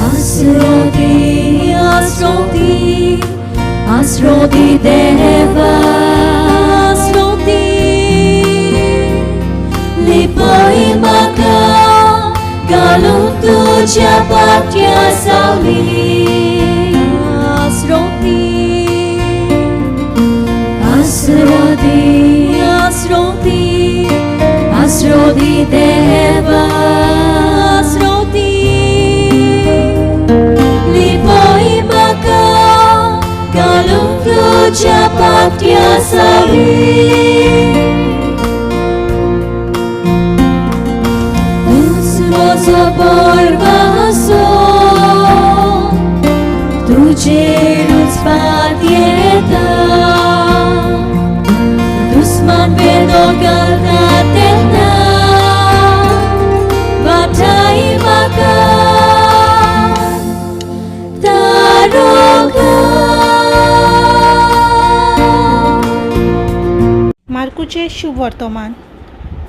आसरो दी, आसरो दी, आसरो दी देवा, आसरो दी. लिपय म्हाका घालून तुज्या पाट्या सावली, आसरो दी. आसरो दी, आसरो दी, आसरो दी देवा, आसरो दी. लिपय म्हाका घालून तुज्या पाट्या सावली. तूंच म्हजो भरवंसो, तुजेरूच पातयेता. दुस्मान वेदो घालता तेन्ना वाटाय म्हाका तारोका. मार्कुचें शुभवर्तमान.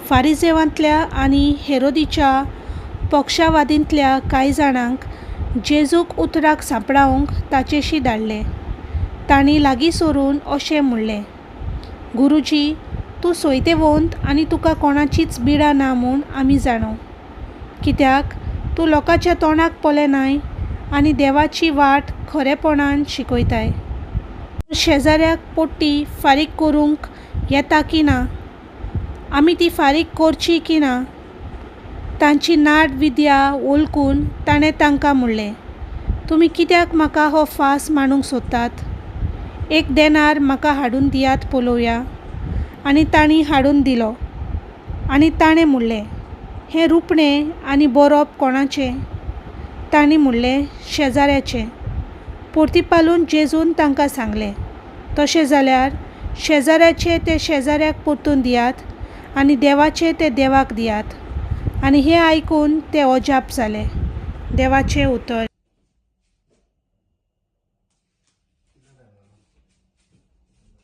फारिजेवांतल्या आनी हेरोदीच्या पक्षावादींतल्या कांय जाणांक जेजूक उतराक सांपडावंक ताचेशीं धाडले. तांणी लागीं सरून अशें म्हणलें, गुरुजी, तूं सोयतेवंत आनी तुका कोणाचीच बिडा ना म्हूण आमी जाणो. कित्याक तूं लोकांच्या तोंडाक पळयनाय आनी देवाची वाट खरेपणान शिकयताय. शेजाऱ्याक पोट्टी फारीक करूंक येता की ना? आमी ती फारीक करची की ना? तांची नाड विद्या वळखून ताणें तांकां म्हणलें, तुमी कित्याक म्हाका हो फास मांडूंक सोदतात? एक देनार म्हाका हाडून दियात पळोवया. आनी तांणी हाडून दिलो. आनी ताणें म्हणलें, हें रुपणें आनी बरोवप कोणाचें? तांणी म्हणलें, शेजाऱ्याचें. परतीपालून जेजून तांकां सांगलें, तशें जाल्यार शेजाऱ्याचें तें शेजाऱ्याक परतून दियात आनी देवाचें तें देवाक दियात. आनी हें आयकून ते अजाप जाले. देवाचें उतर.